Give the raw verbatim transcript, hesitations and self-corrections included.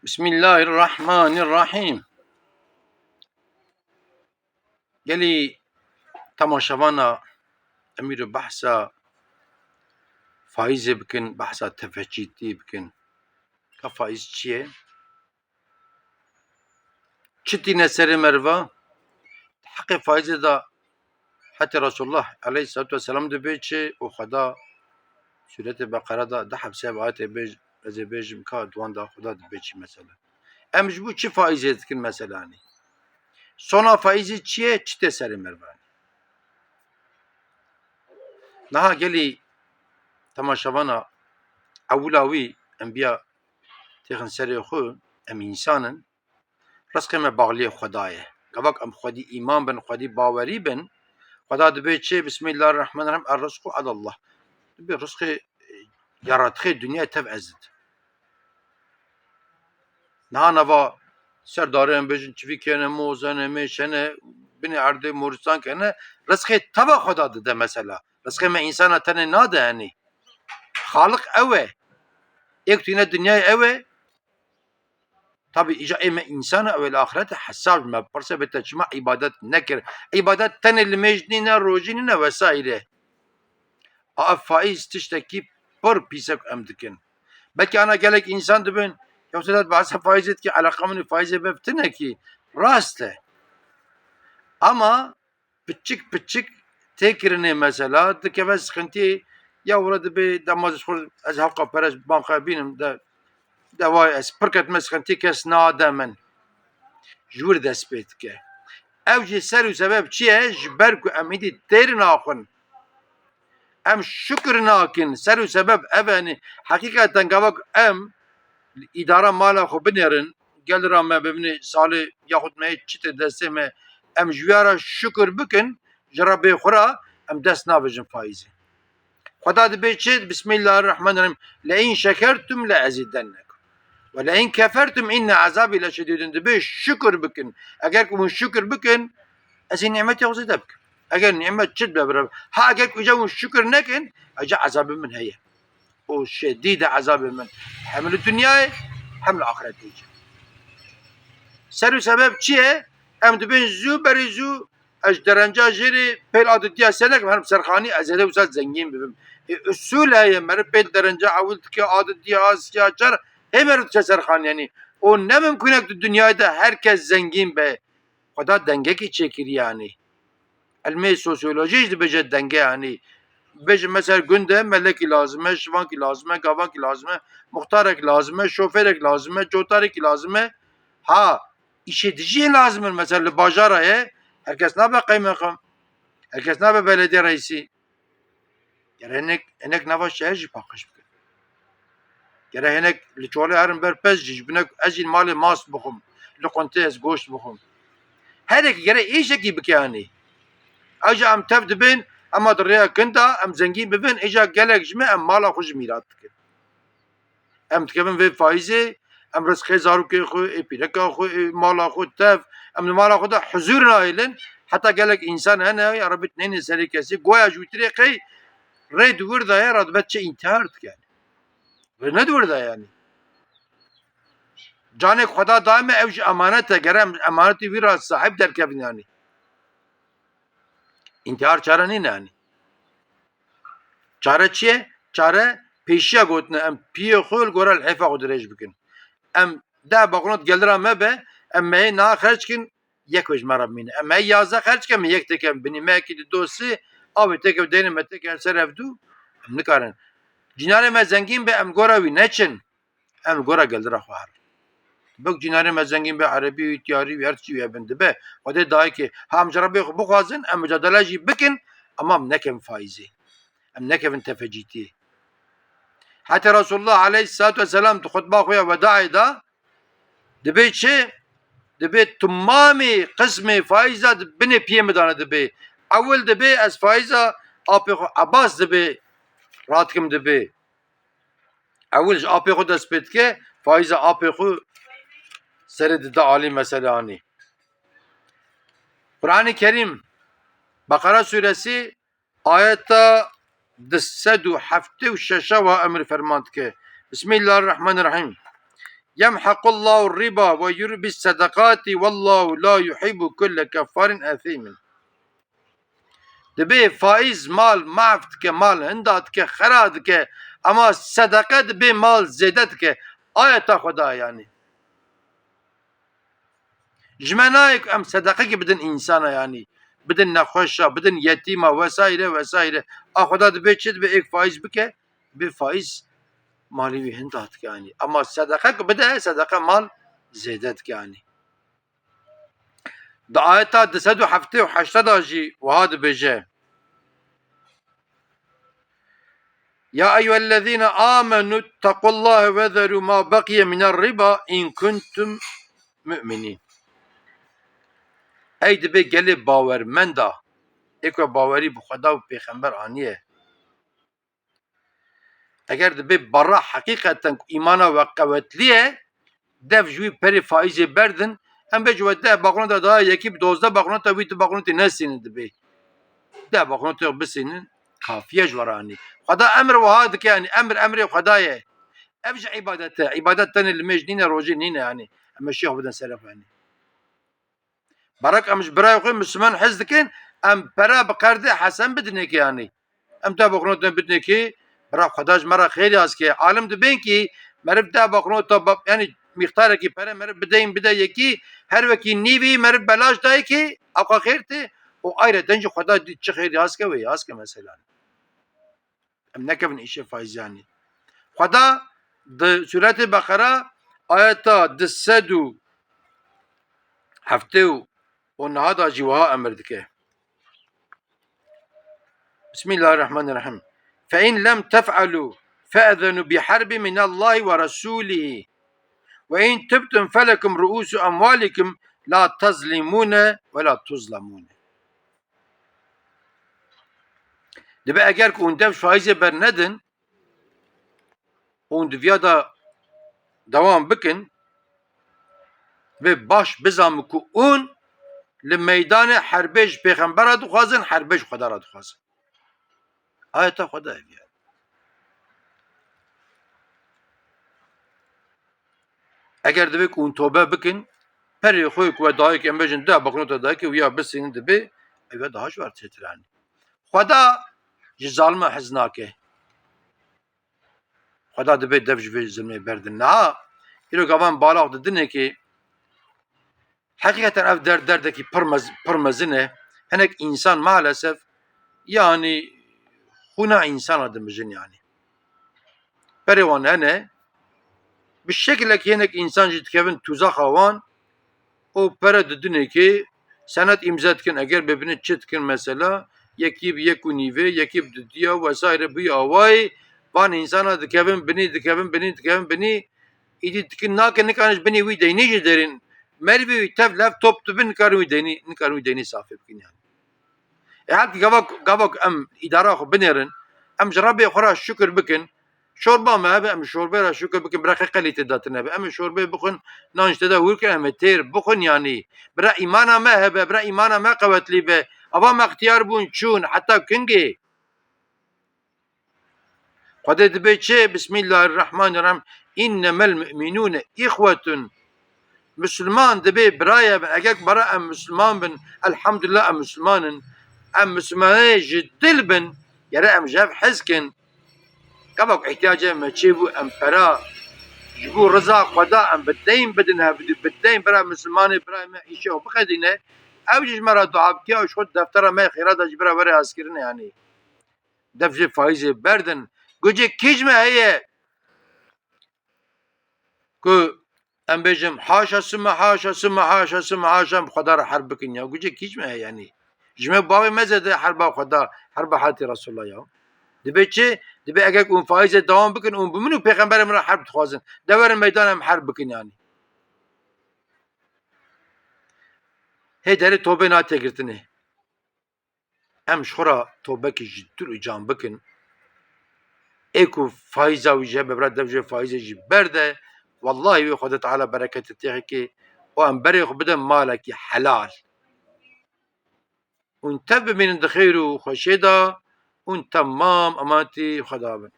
Bismillahirrahmanirrahim. Gelî temaşevana em îro behsa faîzê bikin, behsa tefecîtî bikin. Ka faîz çi ye? Çi tîne serê meriva? Di heqê faîzê de hetê Resulullah aleyhissalatu vesselam dibê çi û Xweda sûretê Beqere de di hefsê ev ayetê bêj-, ez ê bêjim ka di wan de Xweda dibê çi mesela. Em ji bo çi faîzê dikin mesela, yanî? Sona faîzê çi ye, çi tê serê meriva, yanî? Niha gelî temaşevana ewila wî em biya têxin serê xwe, em însan in. Rizqê me baxliyê Xweda ye. Gavak em Xwedî îman bin, Xwedî bawerî bin, Xweda dibê çi? Bismillahirrahmanirrahim. Er-rizqu alallah. Dibê rizqê, e, yaratixê dinyayê tev ez didim. Niha nava ser darê em bêjin çivîk hene, moz hene, mêş hene, binê erdê moristan hene, rizqê teva Xweda dide mesela. Rizqê me însana tenê nade, yanî. Xaliq ew e. Êk tîne dinyayê ew e. Tabî îja ê me însan e, ew ê li axirete hesab me bipirse, bê te çima îbadet nekir? Îbadet tenê limêj nîne, rojî nîne vesaîre. A ev faîz tiştekî pir pîs e ku em dikin. Belkî ana gelek însan dibin, ya Sedat behsa faîzê dikî, eleqa min û faîzê bev tune kî. Rast e. Ama piçik piçik tê kirinê mesela, dikeve sixintiyê, ya were dibê dema ez xwe, ez hewqa pere ji banka bînim de, de vay ez pir ketime sixintiyê, kes nade min. Ji wir dest pê dike. Ew jî ser û sebeb çi ye? Ji ber ku em îdî têr naxwin. Em şukir nakin. Ser û sebeb ev e, yanî heqîqeten gava ku em îdara mala xwe binêrin, gel ra me bibinê salê yaxud me yê çi tê destê me, em ji wî ra şukir bikin, ji Rebbê xwe ra em dest navêjin faîzê. Xweda dibê çi? Bismillahirrahmanirrahim. Le in şekertum le ezidennekum. Ve le in kefertum inne azabî leşedîdun. Dibê şukir bikin. Eger ku hûn şukir bikin, ez ê nîmetê xwe zêde bikim. Eger nîmet çi dibe bira? Ha, eger ku îca hûn şukir nekin, îca ezabê min heye. Û şedîd e ezabê min. Hem li dinyayê, hem li axretê jî. Ser û sebeb çi ye? Em dibên zû berî zû, ez ji derenca jêrê pêl a didiya ser nekim, herim serxanî, ez ê wisa zengîn bibim. Ê, usul heye, meriv pêl derenca ewil dike, a didiya, a siya, çar, hê meriv diçe serxanî, yanî. Û ne mimkun e ku di dinyayê de her kes zengîn be. Xweda dengekî çêkiriye, yanî. Ilmê sosyolojî jî dibêje denge, yanî. Bêjin mesela gund e, melekî lazim e, şivankî lazim e, gavankî lazim e, muxtarek lazim e, şofêrek lazim e, cotarekî lazim e. Ha, îşê dijî yê lazim in, mesela li bajara ye, her kes nabe qeymeqam, her kes nabe belediye reîsî. Gere hinek, hinek nava şehir jî paqij bikin. Gere hinek li çolê herin ber pez jî, ji bine ez jî li malê mast bixwim, li quntê ez goşt bixwim. Her yekî gere îşekî bike, yanî. Ew jî em tev dibin, ema di rêya kin de em zengîn bibin, îja gelek ji me em mala xwe jî mîrat dikin. Em dikevin vê faîzê, em rizqê zarokê xwe, ê pîreka xwe, ê mala xwe tev, em li mala xwe de huzûr nahêlin. Heta gelek însan hene, ya Rebî neyne serê kesê, goya ji wî tirê qey rê di wir de ye, radibe çi întîhar dike. Rê ne di wir de ye, yanî. Canê ku Xweda daye me, ew jî emanet e, gere em emanetî wî re sahib derkevin, yanî. Întîhar çare nîne, yanî. Çare çi ye? Çare pêşiya gotine, em piyê xwe li gora lihêfa xwe dirêj bikin. Em deh banknot gelira me be, em mehê niha xerc kin, yek wê ji me re bimîne. Em mehê yazdeh xerc kin, em yek têkevin binî. Mehekî di do sê, avê têkeve deynê me têkeve ser hevdû, em nikarin. Cînarê me zengîn be, em gora wî neçin. Em li gora gelira xwe herin. Bik cînarê me zengîn be, erebî wî, tiyarî wî, her tiştî wî hebin dibe. Xwedê dayikê, ha em ji Rebbê xwe bixwazin, em micadele jî bikin, ama em nekevin faîzê. Em nekevin tefecîtiyê. Heta Resulullah aleyhissalatu vesselam di xutba xwe ya wedaê de dibê çi? Dibê timamê qismê faîza di binê piyê min dane dibê. Ewil dibê ez faîza apê xwe Abbas dibê radikim dibê. Ewil ji apê xwe dest pê dike, faîza apê xwe serê dide alî, mesela, anî. Qur'anê Kerîm, Beqera sûresî, ayeta du sed û heftê û şeş wa emir ferman dike. Bismillahirrahmanirrahîm. Yemhaqullahu riba ve yurbi sedakati vallahu la yuhibbu kulle keffarin ethimin. Dibê faiz mal maf dike, mal hinda dike, xera dike, ama sedeqe dibê mal zêde dike. Ayeta Xweda yanî. Ji me nayê ku em sedeqekî bidin însana yanî. Bidin nexweşa, bidin yetîma, vesaire, vesaire. A Xweda dibê çi dibe êk faiz bike? Bi faiz malê wî hinda dike yanî. Ama sedeqe ku bide, sedeqe mal zêde dike yanî. Di ayeta du sed û heftê û heşt de jî wiha dibêje, "Ya eyyuhellezîne amenû ttequllâhe ve zerû ma beqiye miner riba in kuntum mu'minîn." Ey dibê gelê bawermenda, ê ku bawerî bi Xweda û pêxember aniye. Eger dibê bara heqîqeten ku îmana we qewetliye, dev ji wî perê faîzê berdin, em bêjin we deh banknota daye yekî bi dozdeh banknota wî tu banknotê nesînin dibê. Deh banknotê bisînin, kafiye ji we re anî. Xweda emir wiha dike, yanî emir emrê Xweda ye. Ev ji îbadet e. Îbadet tenê limêj nîne, rojê nîne yanî. Em ê şêx bidin serê xwe yanî. Berek em ji birayê xwe Misliman hez dikin, em pere bi qerdê Hesen bidinê kê yanî. Em deh banknotê bidinê kê, bira Xweda ji me re xêr yaz ke. Alim dibên kî meriv deh banknota ba-, yanî mîqdarekî pere meriv bideyin bide yekî, her wekî nîvî meriv belaş dayê kê, ewqa xêr tê û ayreten jî Xweda dî çi xêr yaz ke wê yaz ke mesela. Em nekevin îşê faiziyanî. Xweda di Sûretê Beqera ayeta du sed û heftê û neh de jî wiha emir dike. Bismillahirrahmanirrahim. Fe in lem tef'alû fe'zenu bi herbin minallahi ve resûlihi. Ve in tubtum felekum ru'usu emvalikum la tezlimûne ve la tuzlemûne. Dibe eger ku hûn dev faîzê bernedin, hûn di viya de dewam bikin, vê baş bizanin ku hûn li meydanê herbê ji pêxembera dixwazin, herbê ji Xweda re dixwazin. Ayeta Xweda ev e. Eger divê ku hûn tobe bikin, perê xwe ku we dayik em bêjin deh banknota dayikê wiya bisînin dibê, ev e daha ji we re çêtir e. Xweda ji zalima hez nake. Xweda dibê dev ji vê zilmê berdin. Niha, îro gavan balax didinê ki, heqîqeten ev derd, derdekî pir mez-, pir mezin e. Hinek însan maalesef, yanî xûna însana dimijin yanî. Berê wan hene, bi şekilekî hinek însan jî dikevin tuzaxa wan û pere didinê ki senet îmze dikin, eger bibine çi dikin mesela, yekî bi yek û nîvê, yekî bi didiya vesaire bi awayî van însana dikevin binî, dikevin binî, dikevin binî, îdî dikin nake, nikarin ji binî wî deynî jî derin. Merivê wî tev lev top dibin, nikarin wî deynî, nikarin wî deynî safê bikin yani. E, halkî gava, gava ku em îdara xwe binêrin, em ji Rebbê xwe re şukir bikin. Şorba me hebe, em şorbê re şukir bikin, bira qe qelî tê de tune be. Em ê şorbê bixwin, nan ji tê de hûr kin, em ê têr bixwin yanî. Bira îmana me hebe, bira îmana me qewetlî be. Ava me ixtiyar bûn, çûn, heta kingê? Xwedê dibê çi? Bismillahirrahmanirrahim. Înnemel mu'minûne îxwetun. Misilman dibê birayê bin. Eger ku bira em misilman bin, elhamdulillah em misilman in. Em misilmanê ji dil bin, gere em ji hev hez kin. Gava ku ihtiyacê me çêbû, em pera ji bo riza Xweda em bi deyn bidin hev, bi deyn bira misilmanê birayê me îşê xwe bixedîne. Ew jî ji me re dua bike û ji xwe deftera me xêra de jî bira were azkirinê yanî. Dev jê faîzê berdin. Gucê kî ji me heye ku em bêjin haşa sime, haşa sime, haşa sime, haşa em bi Xweda re herb bikin ya. Gucê kî ji me heye yanî? Ji me bavê me zêde herba Xweda, herba heyatê Resulullah ya. Dibê çi? Dibê eger ku hûn faîzê dewam bikin, hûn bi min û pêxemberê min re herb dixwazin. De werin meydan em herb bikin yanî. Hê derê tobê nate girtinê. Em ji xwe re tobekî ji dil û can bikin. Ê ku faîza wî jê be, bira dev jê faîzê jî berde. Wellahî wê Xwedê Teala bereketê têxikê û em berê xwe bidin malekî helal. Hûn tev bimînin di xêr û xweşiyê de, hûn temam emanetî Xweda bin.